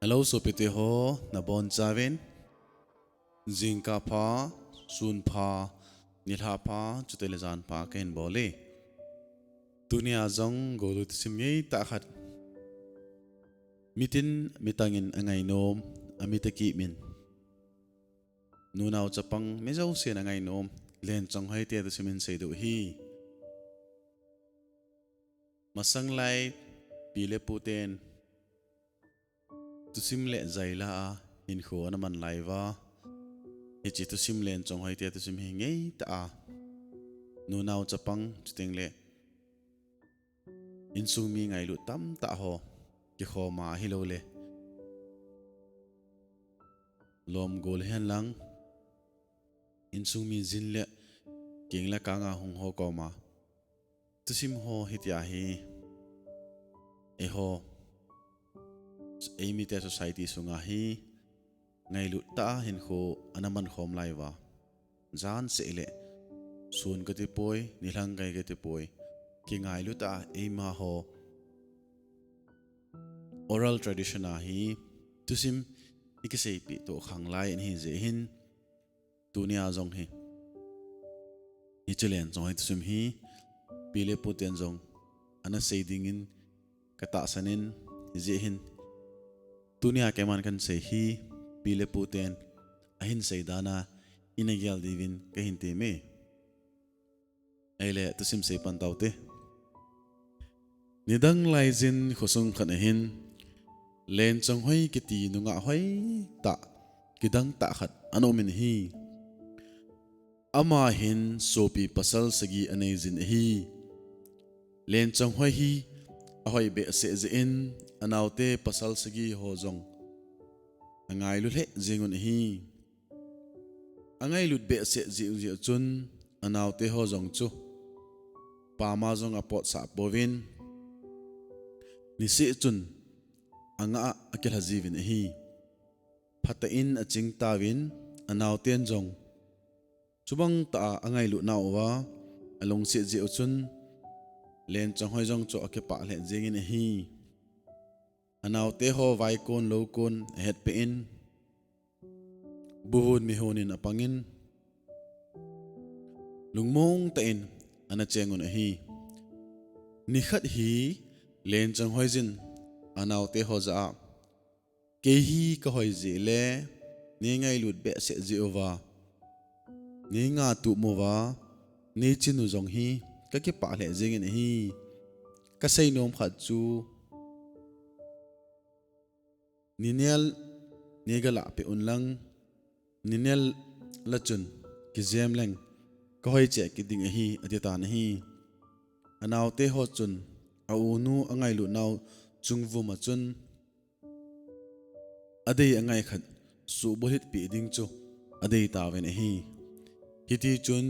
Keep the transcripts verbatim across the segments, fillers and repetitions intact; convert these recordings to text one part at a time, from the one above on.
Hello, sopite ho, nabonchauvin. Jingkah pha, sun pha, nilhah pha, chuteng le jan pha kahin bol e. Tunia jong golu thusim ngeitah khat. Mitin, mitangin angainom, amit akipmin. Nunao chapang mi jousen angainom, Lenchonghoi te thusim hin seidoh hi. Masang lai, pi le puten thusim le jai la a hinkho ana man lai uva. Hiche thusim Lenchonghoi te thusim hi ngeitah a. Nunao chapang chuteng le insung mi ngailut tamtah ho kikhom a ahilou le lom gol hen lang, insung mi jin le keng le kang a hung ho koma thusim ho hitia hi, eiho, eimite society sunga hi ngailut tah a hinkho ana man khom lai uva. Jan seh le sun kati poi, nilhang kai kati poi, kingailut tah a eima ho oral tradition a hi thusim ikiseipeh toh khang lai in ahi jeh hin, tunia jong hi, hiche Lenchonghoi thusim hi pi le puten jong ana sei dingin katahsan in, hijeh hin tunia keiman kahin sei hi pi le puten ahin sei dan a ina gel diuvin kahin temme. Ahile thusim sei pan taute. Nidang laijin khosung khat ahin, Lenchonghoi kiti nungah hoitah, kidang tah khat ana umin ahi. Ama hin sopi pasal sagi aneijin ahi. Lenchonghoi hi ahoi behseh jeh in, anaote pasal sagi ho jong angailu lheh jengun ahi. Angailut behseh jeh u jeh u chun, anaote ho jong chu pama jong apotsah pouvin, niseh chun angah a akilha jiuvin ahi. Phatah in aching tauvin, anaoten jong chubang tah a angailut nauva alungset jeh u chun, Lenchonghoi jong chu akipah lheh jengin ahi. Anaote ho vaikon loukon ahetpeh in, buhon mihon in apangin, lungmong tah in ana chengun ahi. Nikhat hi Lenchonghoi jin anaote ho jah a, kei hi kahoi jeh le neingailut behseh jeh uva, neingatup uva, neichin u jong hi kakipah lheh jengin ahi. Kaseinom khat chu, ninel neigalah peh unlang, ninel la chun kijem leng kahoi cheh kit ding ahi, atitan ahi. Anaote ho chun aunu angailut nau chungvum a chun adei angai khat suhbulhit peh ding chu adeitauvin ahi. Hitichun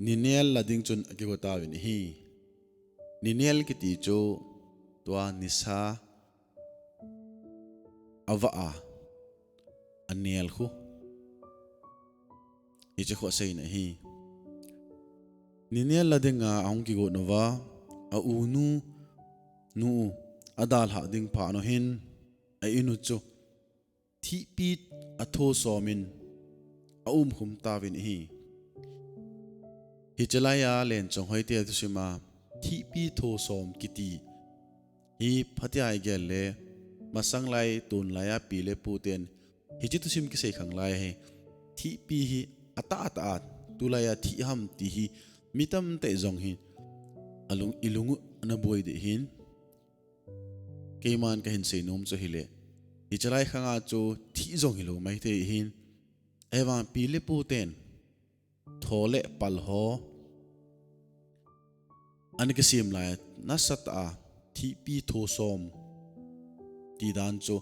ninel la ding chun akigotauvin ahi. Ninel kiti chu tua nisa avah a, anel khu, hiche khu aseina ahi. Ninel la dinga ahung kigot uva, aunu nu u adalhah ding phat u hin, a-in u chu thihpi atho somin aumkhum tauvin ahi. Hiche laiya Lenchonghoi te thusim a thihpi tho som kiti hi phatea igel le, masang lai tunlaiya pi le puten hiche thusim kisei khang lai hi, thihpi hi atah atah a, tulaiya thih ham ti hi mi tamtah in jong hi alung, ilung u ana boi deh hin. Keiman kahin seinom chu hile, hiche lai khanga chu thih jong hilou maithei ahin, ahivang pi le puten tho le pal ho ana kisem lai nasatah a thihpi tho som ti dan chu,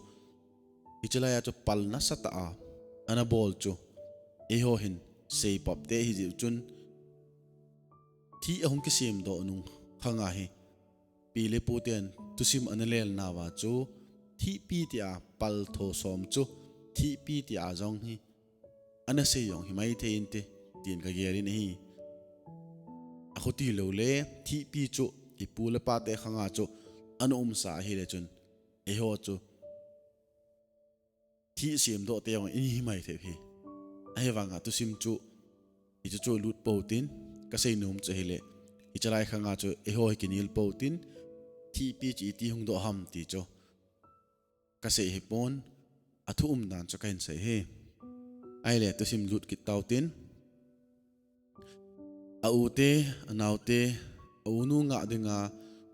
hiche laiya chu pal nasatah a ana bol chu eiho hin seipapte hijeh chun, thih ahung kisemdoh nung khanga hi pi le puten thusim ana lelnauva chu thihpi tia pal tho som chu thihpi tia jong hi ana sei jong hi maithei inte, tin kagelin ahi. Akhuti loule thihpi chu ipu le pate khanga chu ana umsa ahile chun, eiho chu kihsem doh te jong in hi mai thei hi. Ahivanga thusim chu, hichu chu lut pou tin, kasei nom chu ahile, hiche lai khanga chu eiho hi kinel pou tin, thihpi chu iti hung doh ham ti chu kasei hipon, athu umdan chu kahin sei hi. Ahile thusim lut kit tau tin, a u te, a nao te, a u nu ngah dinga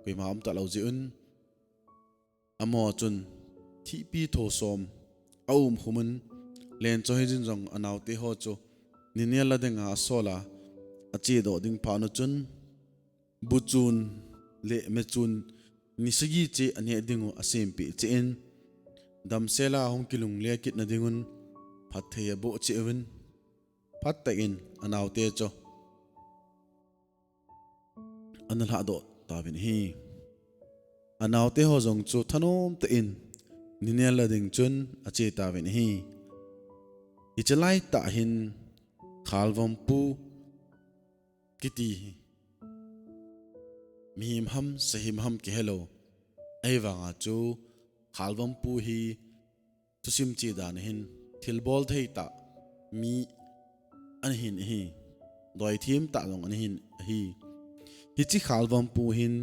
koima um talou jeh un, amaho chun thihpi thosom a um khum un, Lenchonghoi jin jong a nao te ho chu ninel la dinga asol a, ache doh ding phat nu chun, buchun le mechun ni sagi cheh aneh ding u asempeh cheh in, damsel a hung kilungle kit na ding un phatthei aboh cheh uvin, phat tah in a nao te chu ana lhah doh tauvin ahi. A nao te ho jong chu thanom tah in ninel la ding chun ache tauvin ahi. Hiche lai tah hin Khalvampu kiti hi mihem ham, sahem ham kihelou. Ahivanga chu Khalvampu hi thusim che dan ahin, thilbol thei tah mi ana hin ahi. Doithem tah jong ana hin ahi. Hiche Khalvampu hin,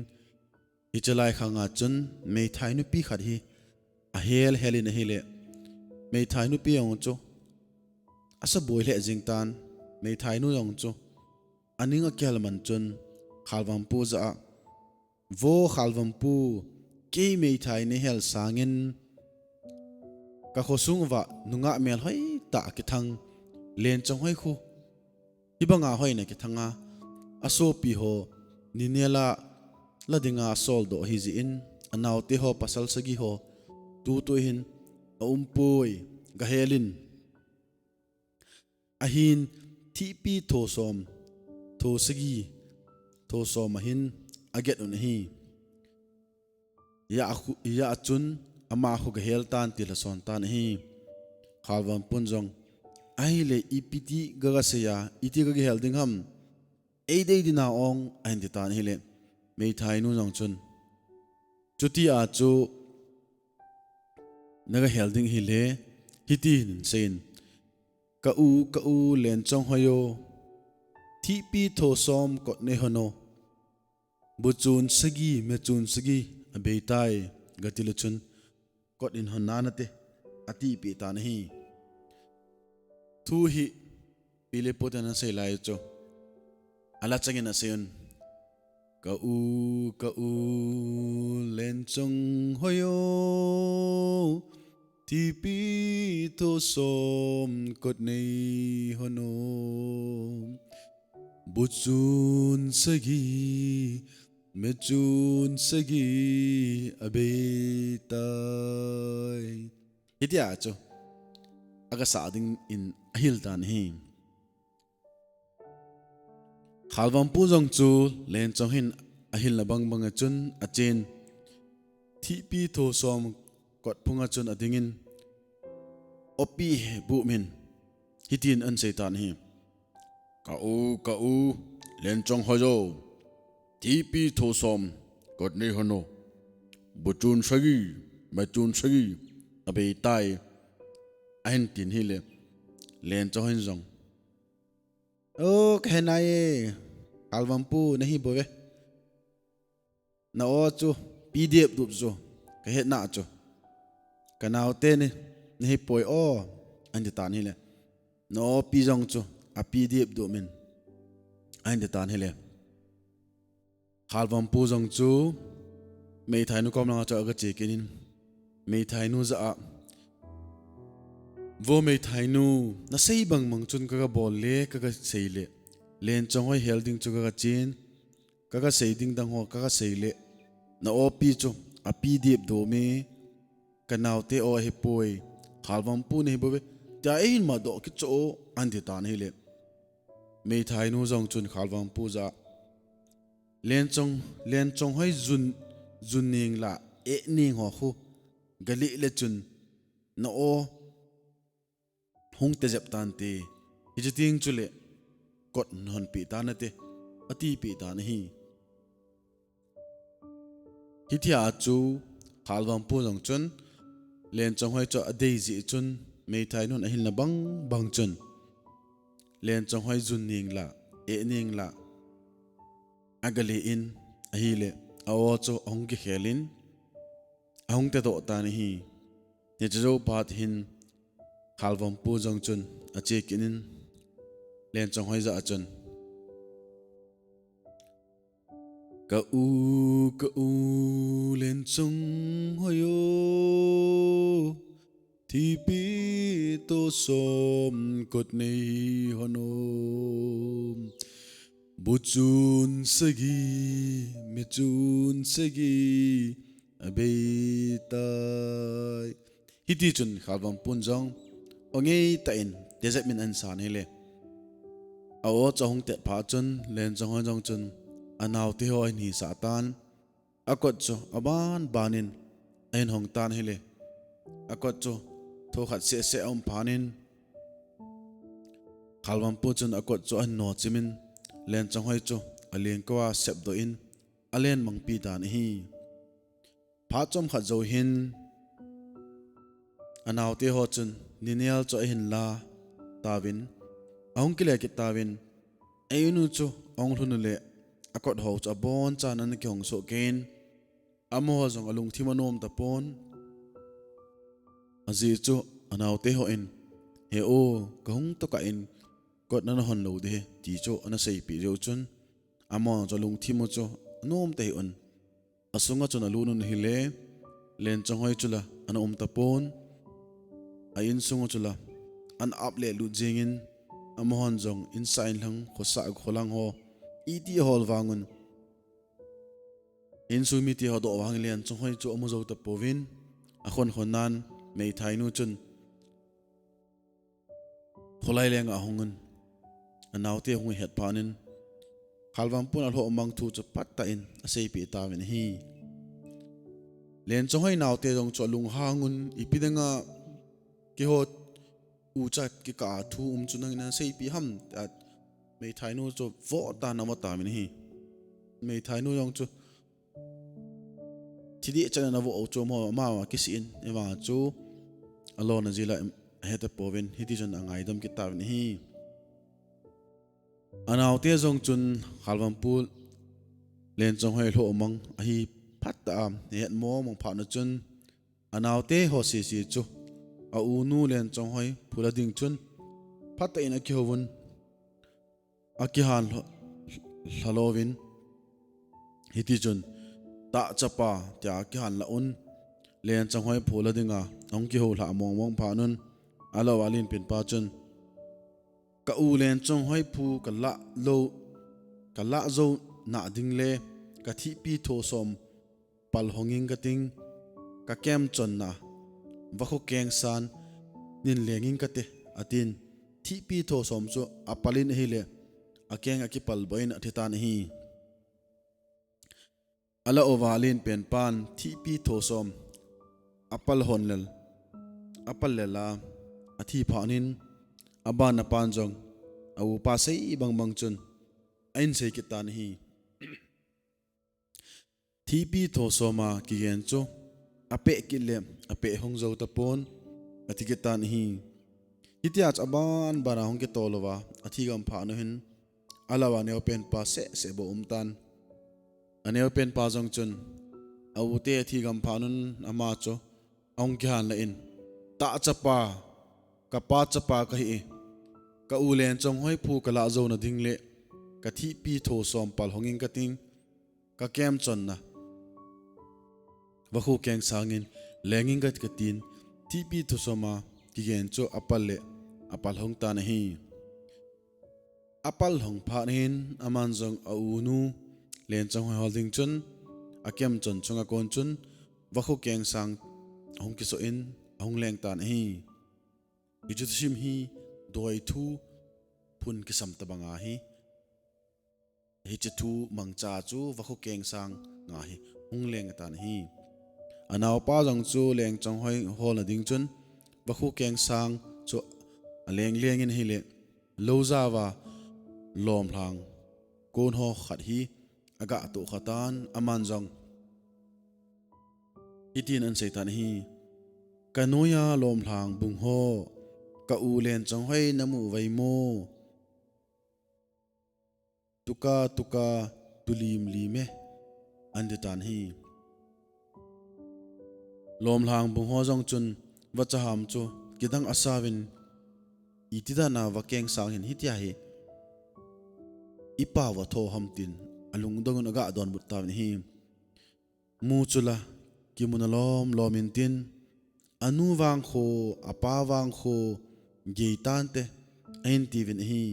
hiche lai khanga chun meithai nupi khat hi ahel hel in ahile, meithai nupi jong chu asaboi lheh jing tan, meithai nu jong chu aning akihel man chun Khalvampu jah a, Vo Khalvampu, kei meithai neihel sangin, ka khosung uva nungah melhoi tah kithang Lenchonghoi khu hibanga hoina kithanga, asopi ho ninel a la dinga asol doh ahijeh in, a nao te ho pasal sagi ho tutu hin aum poi, gahel in. Ahin thihpi thosom, thosagi, thosom ahin aget un ahi. Hijeh a khu, hijeh a chun ama khu gahel tan ti lhason tan ahi. Khalvampun jong, ahile ipi ti gaga sei a, iti gaga hel ding ham, eidei ding na ong, ahin ti tan ahile, meithai nu jong chun, chuti a chu naga hel ding ahile, hiti hin seiyin, ka u, ka u Lenchonghoi o, thihpi thosom kot nei hon o, buchun sagi, mechun sagi abeitai, gati le chun, kot in hon nante, atipeh tan ahi. Thu hi, pi le pu ten asei lai chu, ala changin asei un. Ka u, ka u, Lenchonghoi o, thihpi thosom kot nei hon o, buchun sagi, mechun sagi abeitai. Hitia chu aga sah dingin ahil tan ahi. Khalvampu jong chu Lenchonghoi in ahilna bang bang a chun achen, thihpi thosom kot phunga chun adingin, opi bumin hitin ahin sei tan ahi. Ka u, ka u, Lenchonghoi o, thihpi thosom kot nei hon o, buchun sagi, mechun sagi abeitai, ahin tin ahile, Lenchonghoi in jong, o, kahe nai e, Khalvampu nahi bouve. Na o chu pi dep dup chu kahe nai chu. Ka nao te ni, nahi poi o, ahin ti tan ahile. Na o pi jong chu api dep dup in, ahin ti tan ahile. Khalvampu jong chu meithai nu kom langa chu aga che kit in, meithai nu jah a, vo meithai nu, nasei bang bang chun kaga bol le, kaga sei le, Lenchonghoi hel ding chu kaga chen, kaga sei ding dang ho kaga sei le, na o pi chu api dep dup e, ka nao te o ahi poi, Khalvampu nahi bouve, tia eihin madoh kit chu o, ahin ti tan ahile. Meithai nu jong chun Khalvampu jah a, Lenchong, Lenchonghoi jun, jun ning la, eh ning ho khu, ga lih le chun, na o hung te jep tante, hiche teng chule, kot nahon peh tan nate, atipeh tan ahi. Hitia chu Khalvampu jong chun, Lenchonghoi chu adei jeh chun, meithai nun ahinna bang bang chun Lenchonghoi jun ningla, eh ningla, agale in ahile, a-o chu ahung kikhel in, ahung tedoh tan ahi. Hiche jou phat hin Khalvampu jong chun ache kit in, Lenchonghoi jah a chun, ka u, ka u, Lenchonghoi o, thipi toh som kot nei hon o. Bu chun sagi, me chun sagi, abei tai. Hiti chun Khalvampun jong, o ngei tah in, tejep min ahin san ahile. A-o chu ahung tet phat chun, Lenchonghoi jong chun, anaote ho ahin hisah tan, akot chu aban ban in ahin hong tan ahile, akot chu thokhat seh seh aum phat in, Khalvampu chun akot chu ahin nochim in, Lenchonghoi chu alengkou a sepdoh in, alen mangpi tan ahi. Phat chomkhat jou hin, anaote ho chun ninel chu ahin la tauvin, ahung kile kit tauvin, a-inu chu ahung lhun uleh, akot ho chu abonchan ana kihong soh kei in, amaho jong alungthim anom tapon. Ajeh chu anaote hon, he u, kahung tokah in kot nana hon lou ding ahi, ti chu ana seipeh jeh u chun, amaho chu alungthim u chu anom tahih un, asunga chun alut un ahile, Lenchonghoi chu la ana um tapon. A-insung u chu la ana ap le lut jeng in, amahon jong insah inlang, khosah kholang ho iti ahol vang un, insung mite ho adoh vang in Lenchonghoi chu amu jou tapouvin, akhon khon nan meithainu chun kholai lenga ahung un, anaote hung ahet phat in, Khalvampun alhoh mang thu chu phatah in aseipeh tauvin ahi. Lenchonghoi naote jong chu alunghang un, ipi dinga keiho ucha kikah a thu um chu nangin naseipeh ham, tia meithainu chu voh tah in avo tauvin ahi. Meithainu jong chu thidih chan in avo u chu amaho, ama kisih in, ahivang chu alona jeh a ahe tapouvin, hiti chun angaidam kit tauvin ahi. Anaote jong chun Khalvampu Lenchonghoi lhoh mang ahi phatah a ahet mong mong phat un chun, anaote ho sese chu a-unu Lenchonghoi phu la ding chun phatah in akihouvun, akihan lha-, lha louvin, hiti chun, tah chapa, tia akihan lah un, Lenchonghoi phu la dinga ahung kihoulhah mong mong phat un, alou a lenpen pa chun, ka u Lenchonghoi phu kalah lou, kalah jou na ding le, kathihpi thosom pal hong ing kating, kakem chonna vakhu keng sangin leng ing kate, atin, thihpi thosom chu apal in ahile, akeng akipal boh in athitan ahi. Alah uva lenpen pan thihpi thosom apal hon lel, apal lel a athi phat in, abana pan jong a-upa sei bang bang chun ahin sei kit tan ahi. Thihpi thosoma kigen chu apeh kit le apeh hong jou tapon, ati kit tan ahi. Hitia chu aban bana hung kitol uva athi gam phat un, alah uva aneopen pa seh seh bou um tan. Aneopen pa jong chun a-ute athi gam phat un ama chu ahung kihan lah in, tah chapa, kapa chapa kahi e, ka u Lenchonghoi phu kalah jou na ding le kathihpi thosom pal hong ing kating, kakem chonna vakhu keng sangin leng ing kate, katin, thihpi thosoma kigen chu apal le apal hong tan ahi. Apal hong phat in aman jong a-unu Lenchonghoi hol ding chun akem chon chunga kon chun vakhu keng sang ahung kisoh in ahung leng tan ahi. Hiche thusim hi doithu phun kisam tabang ahi. Hiche thu mangcha chu vakhu keng sanga hi hung leng tan ahi. Anaopa jong chu Lenchonghoi holna ding chun vakhu keng sang chu aleng leng in ahile, lou jao a lomlhang kon ho khat hi aga tohkha tan, aman jong hitin ahin sei tan ahi. Ka noiya lomlhang bung ho, ka u Lenchonghoi namu uve mo? Tuka tuka tulim lim e, ati tan ahi. Lomlhang bung ho jong chun vachaham chu kidang asauvin, iti dan a Vakengsang hin hitia hi ipa uva tho ham tin alungdong in aga donbut tauvin ahi. Muchula kimu nalom lom intin, anu vangkho, apa vangkho gei tante, ahin tiuvin ahi.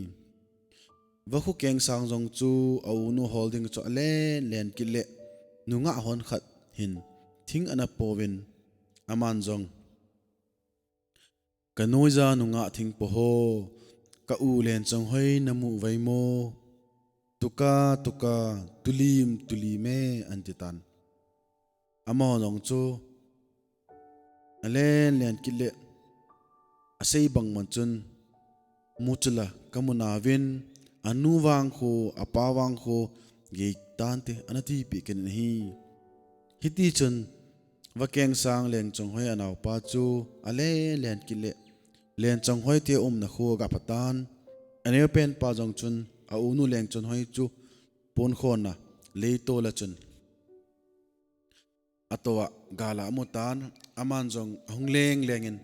Vakhu Kengsang jong chu a unu hol ding chu alen len kit le, nungah hon khat hin thing ana pouvin, aman jong, ka noiya nungah thing po ho, ka u Lenchonghoi namu uve mo? Tuka tuka tulim tulim e, ati tan. Amaho jong chu alen len kit le, asei bang man chun, muchula kamu nauvin, anu vangkho, apa vangkho gei tante, ana tipeh kit in ahi. Hiti chun Vakengsang Lenchonghoi anaopa chu alen len kit le, Lenchonghoi te umna kho aga phatan. Aneopen pa jong chun a unu Lenchonghoi chu ponkhonna leitol a chun ato a gal a amu tan, aman jong ahung leng leng in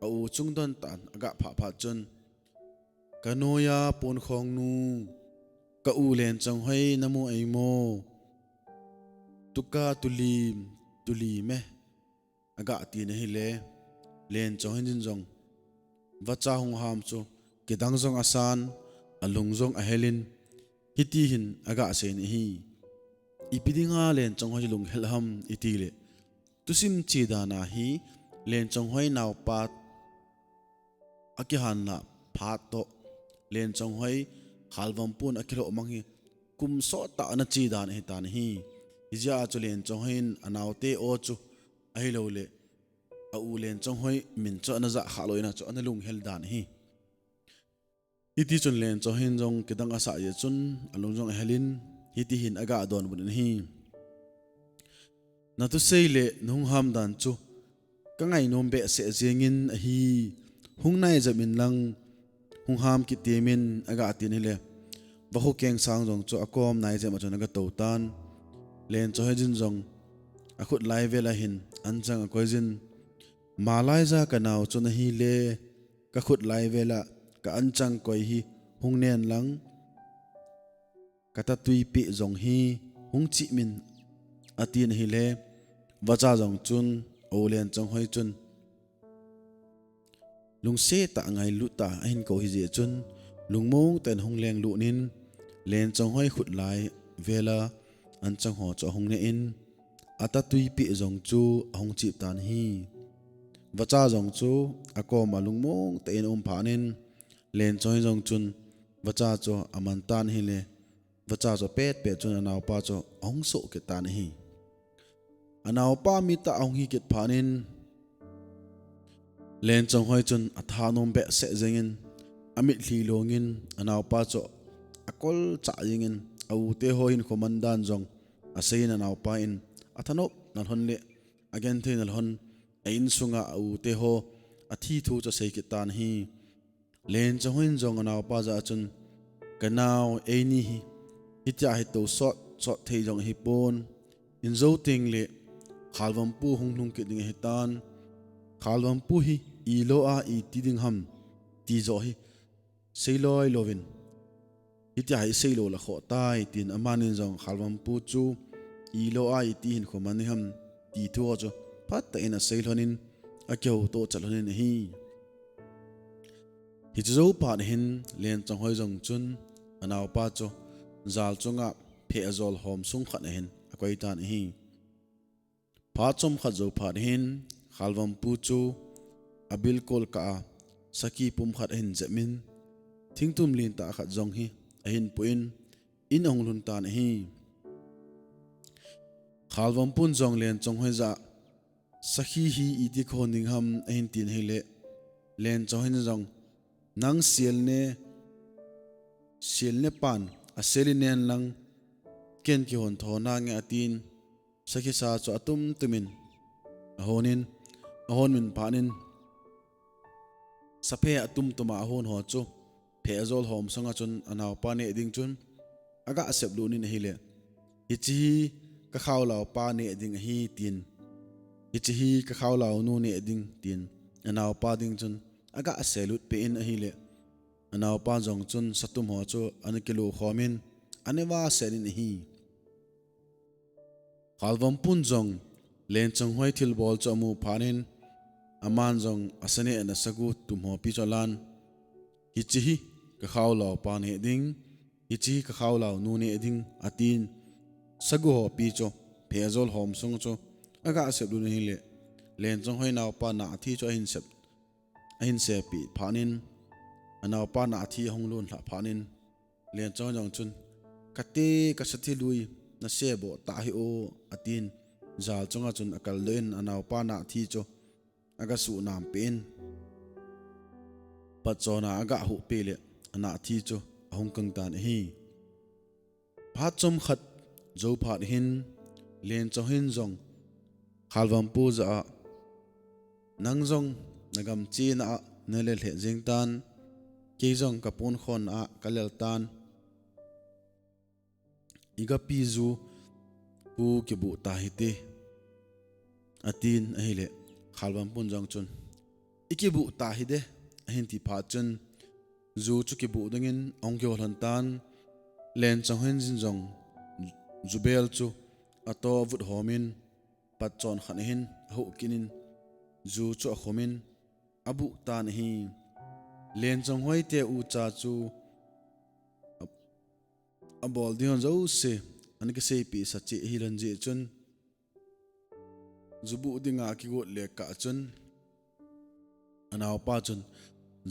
a u chung don tan, aga phah phat chun, ka noiya ponkhong nu, ka u Lenchonghoi namu uve mo? Tuka tulim tulim e, aga tin ahile, Lenchonghoi in jong vacha hung ham chu kidang jong asan, alung jong ahelin, hiti hin aga seiyin ahi. Ipi dinga Lenchonghoi lunghel ham iti le, thusim che dan a hi Lenchonghoi naopa akihanna phat toh Lenchonghoi Khalvampun akilhoh mang hi kum sot tah ana che dan ahi tan ahi. Hijeh a chu Lenchonghoi in anaote o chu ahilou le, a u Lenchonghoi min chu ana jah khah lou in a chu ana lunghel dan ahi. Hiti chun Lenchonghoi in jong kidang asah jeh chun alung jong ahelin, hiti hin aga donbut in ahi. Nathusei le nahung ham dan chu ka ngainom behseh jengin ahi, hung nai jep in lang, hung ham kit temin, aga tin ahile, Vakhu Kengsang jong chu akom nai jep a chun aga tou tan. Lenchonghoi in jong akhut lai vel a hin anchang akoi jin, malaiya ka nao chu nahi le, ka khut lai vel a ka anchang koi hi hung nen lang, ka tatui peh jong hi hung chim in, atin ahile, vacha jong chun, a u Lenchonghoi chun lungset tah, ngailut tah a ahin kou hijeh chun, lungmong tah in ahung lenglut in, Lenchonghoi khut lai vel a anchang ho chu ahung ne in, atatui peh jong chu ahung chip tan ahi. Vacha jong chu akom a lungmong tah in aum phat in, Lenchonghoi jong chun vacha chu aman tan ahile, vacha chu apet pet chun anaopa chu ahung soh kit tan ahi. Anaopa mitah ahung hi kit phat in, Lenchonghoi chun athanom behseh jengin, amitlhi longin, anaopa chu akolchah jengin, a u te ho hinkho man dan jong aseiyin, anaopa in athanop nalhon le agenthei nalhon, a insunga a u te ho athi thu chu asei kit tan ahi. Lenchonghoi in jong anaopa jah a chun, ka nao, eini hi hitia hi tou sot sot thei jong ahipon, in jou teng le Khalvampu hung lhung kit ding ahitan, Khalvampu hi ilo a iti ding ham ti joh hi seiloi louvin, hitia hi seilou la khoh tai, tin amanin jong Khalvampu chu ilo a iti hinkho man ding ham ti thu chu phatah in asei lhonin, akihoutoh chat lhonin ahi. Hiche jou phat hin Lenchonghoi jong chun anaopa chu jal chunga pheh ajol hom sung khat a hin akoi tan ahi. Phat chomkhat jou phat hin Khalvampu chu abilkol kah a sakhi pum khat ahin jep in, thingtum lentah khat jong hi ahin poh in, in ahung lhun tan ahi. Khalvampun jong Lenchonghoi jah a, sakhi hi iti kihon ding ham, ahin tin ahile, Lenchonghoi in jong, nang sel ne, sel ne pan asel in nen lang, ken kihon tho nange, atin, sakhi sa chu atum tumin ahonin, ahon min phat in, saphe atum tuma ahon ho chu phejol hom sunga chun anaopa neh ding chun aga seplut in ahile, hiche hi kakhaolao pa neh ding ahi tin, hiche hi kakhaolao nu neh ding tin anaopa ding chun aga selut peh in ahile, anaopa jong chun satum ho chu ana kilu khom in ana va sen in ahi. Khalvampun jong Lenchonghoi thilbol chu amu phat in, aman jong asaneh na sagu tum hopi chu alan, hiche hi kakhaolao pa neh ding, hiche hi kakhaolao nu neh ding, atin, sagu hopi chu phejol hom sung chu aga seplut in ahile, Lenchonghoi naopa Nahthi chu ahin sep, ahin sepi phat in, anaopa Nahthi ahung lhun lha phat in, Lenchonghoi jong chun, kate kasathi lui nase boh tah hih o, atin, jal chunga chun akaldoh in anaopa Nahthi chu aga suhnam peh in, patchon a aga huhpeh le, Nahthi chu ahung kang tan ahi. Phat chomkhat jou phat hin, Lenchonghoi in jong Khalvampu jah a, nang jong nagam chena a nale lheh jeng tan, kei jong kaponkhonna a kalel tan, igapi ju pu kibuh ta hite, atin ahile, Khalvampun jong chun, ikibuh ta hide, ahin ti phat chun, ju chu kibuh dingin ahung kihol lhon tan, Lenchonghoi in jong jubel chu ato avut hom in, patchon khat ahin ahuh kit in, ju chu akhum in abuh tan ahi. Lenchonghoi te ucha chu a, abol ding hon jouse ana kiseipeh sa cheh ahi lhon jeh chun, ju buh dinga akigot le kah chun, anaopa chun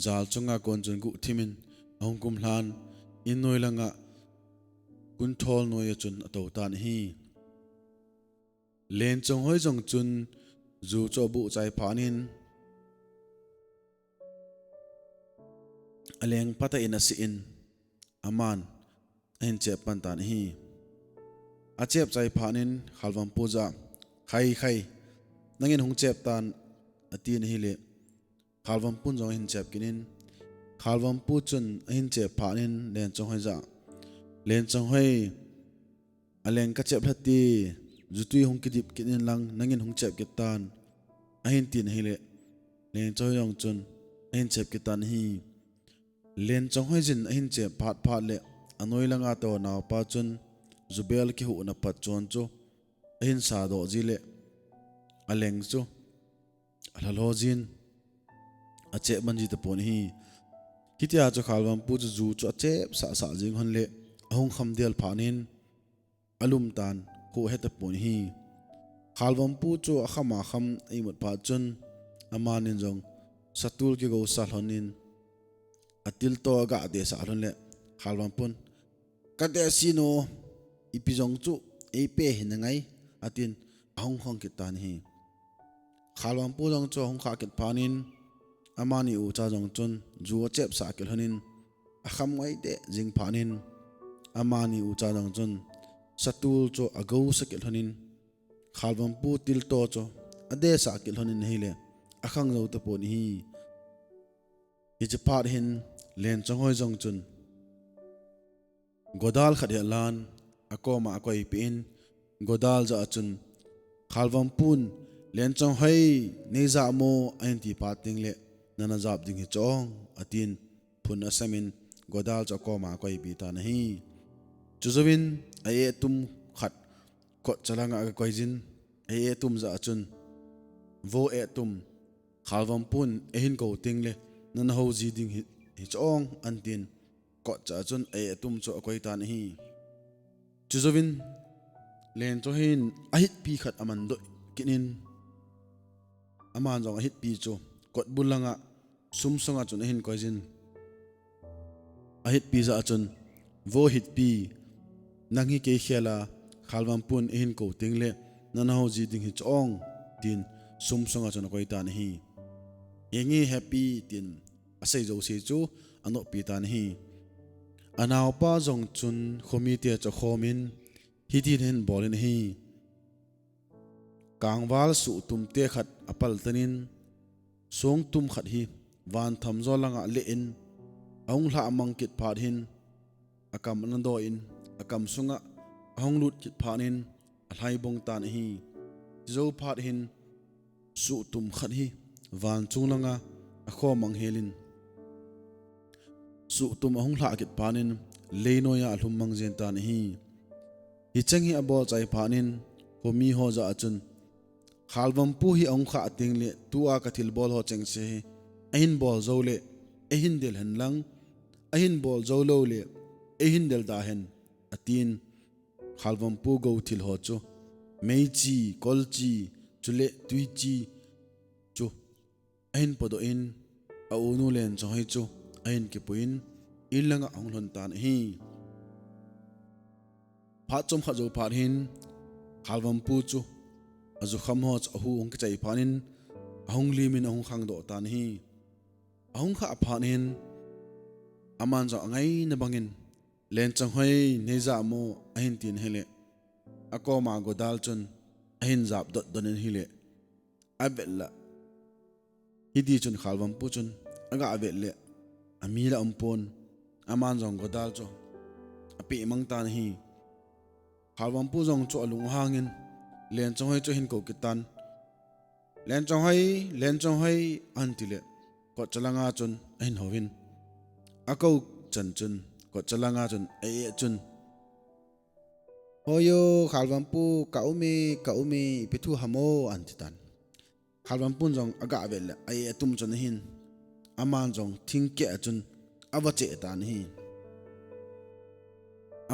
jal chunga kon chun guhthim in ahung kum lhan, in noi langa kunthol noi a chun atou tan ahi. Lenchonghoi jong chun ju chu abuh chai phat in, aleng phatah in asih in, aman ahin chep pan tan ahi. Achep chai phat in Khalvampu jah a, khai khai, nangin hung chep tan, atin ahile, Khalvampun jong ahin chep kit in, Khalvampu chun ahin chep phat in Lenchonghoi jah a, Lenchonghoi, aleng kachep lhate, jutui hung kidip kit in lang nangin hung chep kit tan, ahin tin ahile, Lenchonghoi jong chun ahin chep kit tan ahi. Lenchonghoi jin ahin chep phat phat le, anoi langa tou naopa chun jubel kihuhna patchon chu ahin sadoh ji le, aleng chu alhalho jin achep man ji tapon ahi. Hitia chu Khalvampu chu ju chu achep sah sah jing lhon le, ahung kham del phat in alum tan, khoh he tapon ahi. Khalvampu chu akham akham a imut phat chun, amanin jong satul kigo sa lhon in, atilto aga desah lhon le, Khalvampun, kadesi nu, ipi jong chu eipe hi nangai, atin, ahung khang kit tan ahi. Khalvampu jong chu ahung khah kit phat in, amani ucha jong chun ju achep sah kit lhon in, akham ngai deh jing phat in, amani ucha jong chun satul chu ago sa kit lhon in, Khalvampu tilto chu adesah kit lhon in ahile, akhang jou tapon ahi. Hiche phat hin Lenchonghoi jong chun godal khat hi alan, akoma akoipeh in, godal jah a chun, Khalvampun, Lenchonghoi, neijah mo, ahin ti phat teng le, nana jap ding hiche ong, atin, phun asam in, godal chu akoma akoipeh tan ahi. Chujouvin, a-eh tum khat kotcha langa aga koi jin, a-eh tum jah a chun, vo eh tum, Khalvampun eihin kou teng le, nana hou ji ding hi, hiche ong, ahin tin, kotcha a chun a-eh tum chu akoi tan ahi. Chujouvin, Lenchonghoi in ahitpi khat amandoh kit in, aman jong ahitpi chu kotbul langa sum sunga chun ahin koi jin. Ahitpi jah a chun, vo hitpi, nang hi kei khel a, Khalvampun eihin kou teng le, nana hou ji ding hiche ong, tin sum sunga chun akoi tan ahi. Enge hepi, tin asei jouse chu anoppi tan ahi. Anaopa jong chun khomite chu akhom in, hitin ahin bol in ahi. Kangval suh tum te khat apal tan in, song tum khat hi van thamjo langa alen ahung lhah mang kit phat hin, akam ana doh in, akam sunga ahung lut kit phat in alhaibong tan ahi. Chujou phat hin suhtum khat hi van chung langa akhomang helin, suhtum ahung lhah kit phat in leinoiya alhum mang jeng tan ahi. Hicheng hi abol chai phat in khomi ho jah a chun, Khalvampu hi ahung khah teng le tua kathilbol ho chengse hi ahin bol jou le eihin del hen lang, ahin bol jou lou le eihin del da hen, atin. Khalvampu gou thil ho chu, meichi, kolchi, chule tuichi chu ahin podoh in, aunu Lenchonghoi chu ahin kipuiyin, in langa ahung lhon tan ahi. Phat chomkhat jou phat hin, Khalvampu chu ajukham ho chu ahu ahung kichai phat in, ahung lim in ahung khangdoh tan ahi. Ahung khah phat hin, aman jong angaina bangin, Lenchonghoi, neija mo, ahin tin ahile, akoma godal chun ahin jap dotdot in ahile, avet le, hiti chun Khalvampu chun aga vet le, ami la umpon, aman jong godal chu apeh mang tan ahi. Khalvampu jong chu alunghangin Lenchonghoi chu ahin kou kit tan. Lenchonghoi, Lenchonghoi, ahin tile, kotcha langa chun ahin houvin, akou chan chun kotcha langa chun a-eh chun, Hoi o, Khalvampu, ka ume, ka ume, ipi thu ham o, ahin ti tan. Khalvampun jong aga vet le, a-eh atum chun ahin, aman jong thingkeh a chun ava cheh tan ahi.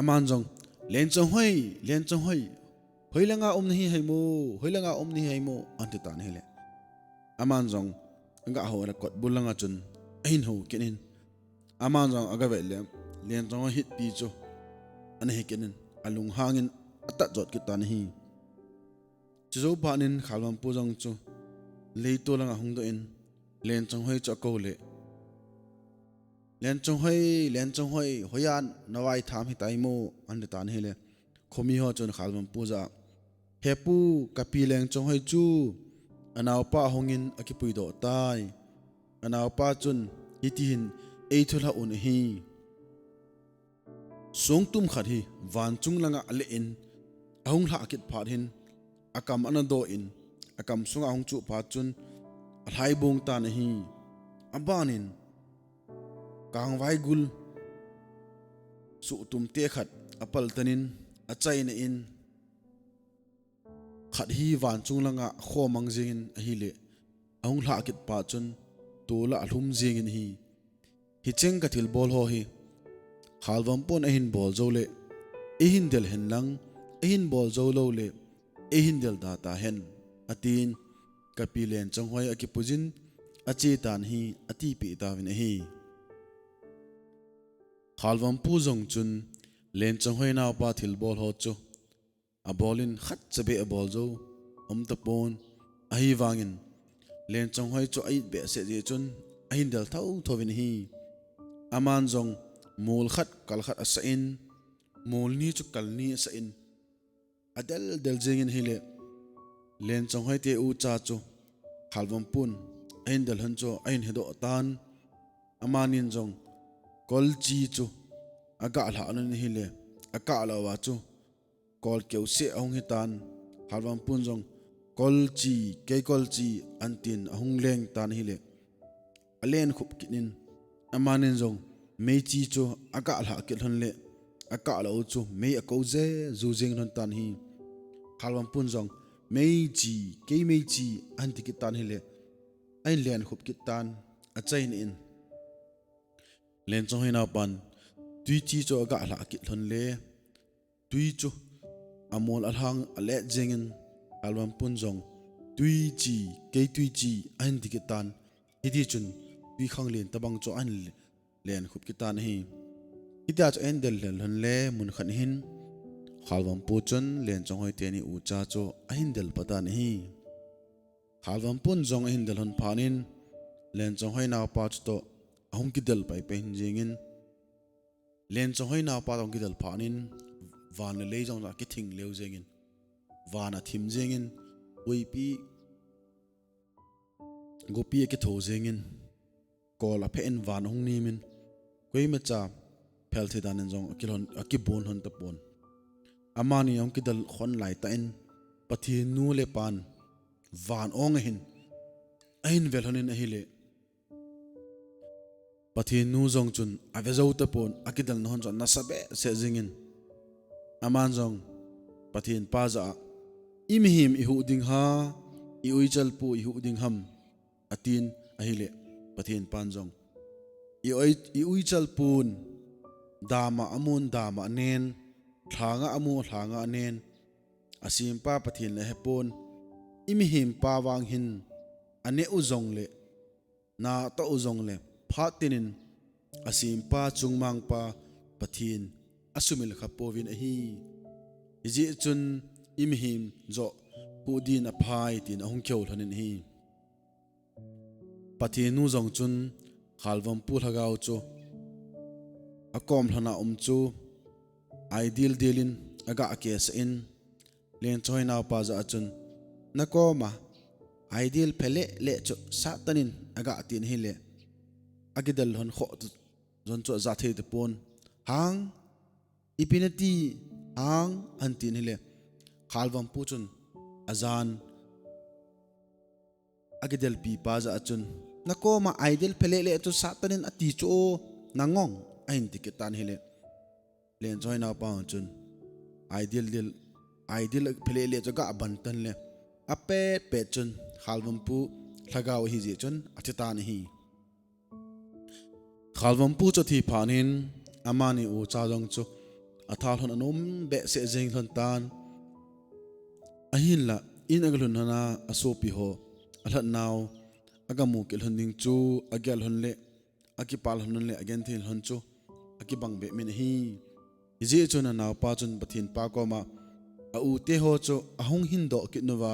Aman jong, Lenchonghoi, Lenchonghoi, hoilanga um nahi ham o, hoilanga um nahi ham o, ahin ti tan ahile, aman jong aga hou le kotbul langa chun ahin hou kit in, aman jong aga vet le, Lenchonghoi hitpi chu ana he kit in, alunghangin atat jot kit tan ahi. Chujou phat in Khalvampu jong chu leitol langa ahung doh in, Lenchonghoi chu akou le, Lenchonghoi, Lenchonghoi, hoiya navaitham hitam o, ahin ti tan ahile, khomi ho chun Khalvampu jah a, He pu, kapi Lenchonghoi chu anaopa ahungin akipuidoh tai. Anaopa chun hitihin eithulhah un ahi. Songtum khat hi vanchung langa alen ahung lhah kit phat hin, akam ana doh in, akam sunga ahung chuh phat chun alhaibong tan ahi. Abanin kangvaigul suhtum te khat apaltan in, achaina in, khat hi vanchung langa akhomang jengin ahile, ahung lhah kit phat chun tola alhum jengin ahi. Hicheng kathilbol ho hi Khalvampun ahin bol jou le eihin del hen lang, ahin bol jou lou le eihin del da tahen, atin, kapi Lenchonghoi akipuijin ache tan ahi, atipeh tauvin ahi. Khalvampu jong chun Lenchonghoi naopa thilbol ho chu abolin khatcha beh abol jou aum tapon, ahivangin Lenchonghoi chu a-it behseh jeh chun ahin del thotho uvin ahi. Aman jong mol khat kal khat asah in, mol ni chu kal ni asah in, adel del jengin ahile, Lenchonghoi te ucha chu Khalvampun ahin del lhon chu ahin hedoh tan. Amanin jong kolchi chu aga lhah lhon in ahile, akah lhah uva chu kol keuseh ahung hitan. Khalvampun jong, Kolchi, kei kolchi, ahin tin ahung leng tan ahile, alen khup kit in, amanin jong meichi chu aga lhah kit lhon le, akah lhah u chu mei akou jeju jeng lhon tan ahi. Khalvampun jong, Meichi, kei meichi, ahin ti kit tan ahile, ahin len khup kit tan, achaina in. Lenchonghoi naopan tuichi chu aga lhah kit lhon le, tui chu amol alhang alet jengin, Khalvampun jong, Tuichi, kei tuichi, ahin ti kit tan. Hitichun tui khanglen tobang chu ahin len khup kit tan ahi. Hitia chu ahin del lhon le, mun khat hin Khalvampu chun Lenchonghoi teni ucha chu ahin del pah tan ahi. Khalvampun jong ahin del lhon phat in, Lenchonghoi naopa chutoh ahung kidel paipai hin jengin, Lenchonghoi naopa toh ahung kidel phat in, van le lei jong akithing leu jengin, van athim jengin, huipi, gopi akitho jengin, kol aphe in van ahung nimin, koimacha phel thei dan in jong akilhon, akibon lhon tapon. Amani ahung kidel lhon laitah in, Pathen nu le pan van ong ahin, ahin ve lhon in ahile, Pathen nu jong chun ave jou tapon, akidel lhon chu anasa behseh jingin, aman jong Pathen pa jah a, "I mihem i huh ding ham, i uichal pu i huh ding ham?" atin ahile, Pathen pan jong, "I ui, i uichal pun dama amun dama anen, lhanga amu lhanga anen, asempa Pathen le ahepon, i mihem pa vang hin, aneh u jongle, natoh u jongle, phat tinin asempa chungmang pa Pathen asumil kha pouvin ahi. Hijeh chun i mihem joh huh din aphai," tin ahung kihou lhon in ahi. Pathen nu jong chun Khalvampu lhagao chu akom lhona um chu aidil dil in aga kesah in, Lenchoi naopa jah a chun, "Nakoma aidil phe lele chu satan in," aga tin ahile, akidel lhon khoh jon chu aja thei tapon. "Hang, ipi nati hang?" ahin tin ahile, Khalvampu chun ajan akidelpi pa jah a chun, "Nakoma aidil phe lele chu satan in ati chu o, nangong," ahin ti kit tan ahile, Lenchoi naopa chun aidil dil, aidil phe lele chu aga ban tan le, apet pet chun Khalvampu lhagao ahi jeh chun athi tan ahi. Khalvampu chu athi phat in, amani ucha jong chu atha lhon anom behseh jeng lhon tan. Ahinla, in aga lhun lhon a, asopi ho alhat nau aga mu kit lhon ding chu agel lhon le, akipah lhon le, agenthei lhon chu akibang beh min ahi. Hijeh chun anaopa chun Pathen pa koma a u te ho chu ahung hin doh kit uva,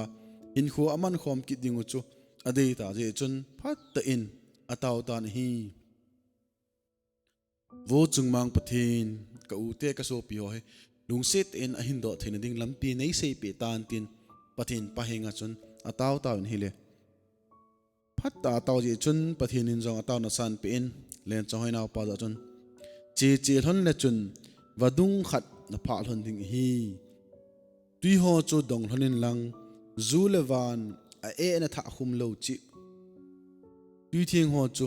hinkho aman khom kit ding u chu adei ta jeh chun phatah in atao tan ahi. Vo Chungmang Pathen, ka u te ka sopi ho hi lungset in ahin doh theina ding lampi nei seipeh tan, tin Pathen pa henga chun atao tao in ahile, phatah a atao jeh chun Pathen in jong ataona asan peh in, Lenchoi naopa jah chun, "Che che lhon le chun vadung khat naphah lhon ding ahi. Twi ho chu dong lhon in lang, ju le van a-eh nathah khum lou cheh. Twitheng ho chu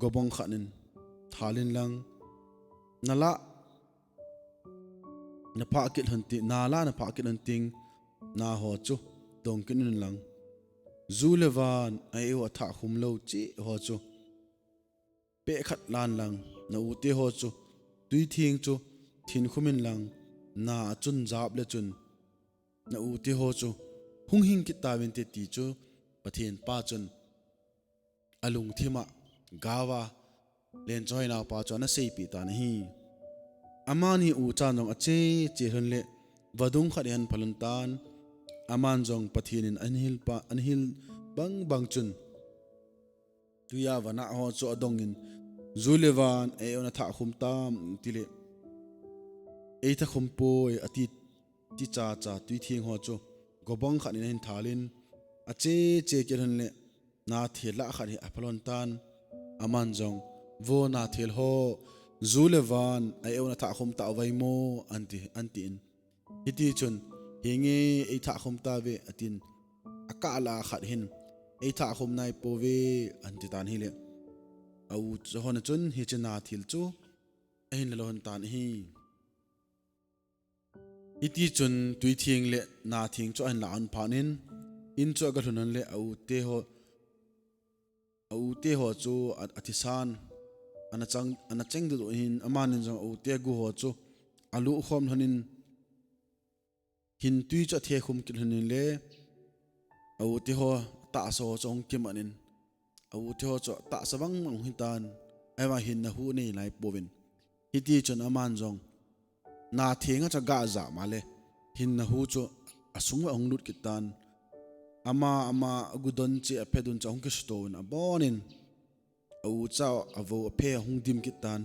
gobong khat in thal in lang, nala naphah kit lhon teng, nala naphah kit lhon teng, na ho chu dong kit un lang. Ju le van a-eh u athah khum lou cheh ho chu peh khat lan lang, na u te ho chu twitheng chu thin khum in lang, na achun jap le chun na u te ho chu hung hing kit tauvin te," ti chu Pathen pa chun alungthim a gao a Lenchoi naopa chu ana seipeh tan ahi. Amani ucha jong ache che lhon le, vadung khat hi ahin phah lhon tan. Aman jong Pathen in ahin hil pa, ahin hil bang bang chun, twi a vanah ho chu adong in, "Ju le van a-eh u nathah khum tam?" tile, "Ei thah khum poi," ati, ti cha cha twitheng ho chu gobong khat in ahin thal in, ache che kit lhon le, nathel lah khat hi aphah lhon tan. Aman jong, "Vo nathel ho, ju le van a-eh u nathah khum tauve mo?" ahin ti, ahin tin. Hiti chun, "Henge, ei thah khum tauve," atin, akah lah khat hin, "Ei thah khum nai pouve," ahin ti tan ahile, a ucha hon chun hiche nathel chu ahin la lhon tan ahi. Hiti chun twitheng le natheng chu ahin lah lhon phat in, in chu aga lhun lhon le a u te ho, a u te ho chu a, athisan ana chang, ana cheng dudu in, amani jong a u te gu ho chu aluh khom lhon in, hin twi chu athe khum kit lhon in le, a u te ho tahsa ho chu ahung kiman in, a u te ho chu tahsa bang bang hung hi tan, ahivang hin nahu nei nai pouvin. Hiti chun aman jong natheng a chu aga jah ma le, hin nahu chu asung uva ahung lut kit tan. Ama, ama agu don cheh, aphe don cheh ahung kisuto in abon in, a ucha, avo, aphe ahung dim kit tan.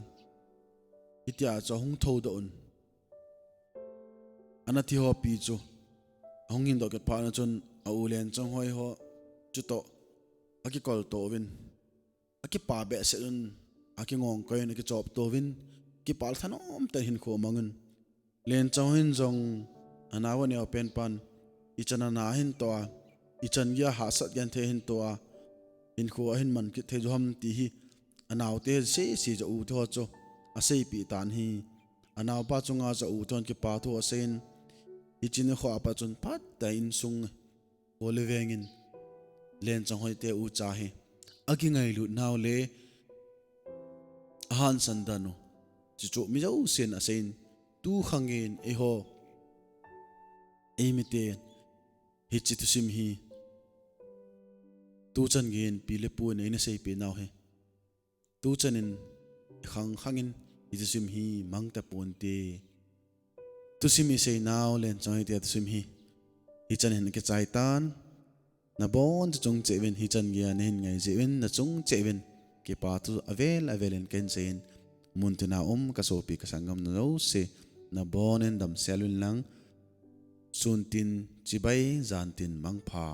Hitia chu ahung thoudoh un, ana thi ho pi chu ahung hin doh kit phat na chun, a u Lenchonghoi ho chutoh akikol to uvin, Akipa behseh un, akingong koi un, akichop to uvin, kipah thanom tah in hinkho amang un. Lenchong hin jong anao aneo pen pan, ichan ana hin to a, ichan geiya hahsat genthei hin to a, hinkho ahin man kit thei u ham ti hi, anaote sese jong ute ho chu aseipeh tan ahi. Anaopa chunga jong ute hon kipa thu aseiyin, hiche nikho a pat chun phatah in insung ole vengin Lenchong Hoite ucha hi akingailut nau le ahansan dan u, chuchu mi jousen aseiyin, tu khangin eiho, eimite, hiche thusim hi tuchan geiyin pi le pu in eina seipeh nau hi, tuchan in khang khangin hiche thusim hi mang taponte. Thusim isei nau Lenchong Hoite thusim hi hichan hin akichai tan. Nabon cheh uvin, hichan geiya nahin ngai jeh uvin, nachung cheh uvin kipa thu avel avel in kahin seiyin, muntina um kasopi kasanggam na jouse, nabon in damsel uvin lang, sun tin chibai, jan tin mangpha.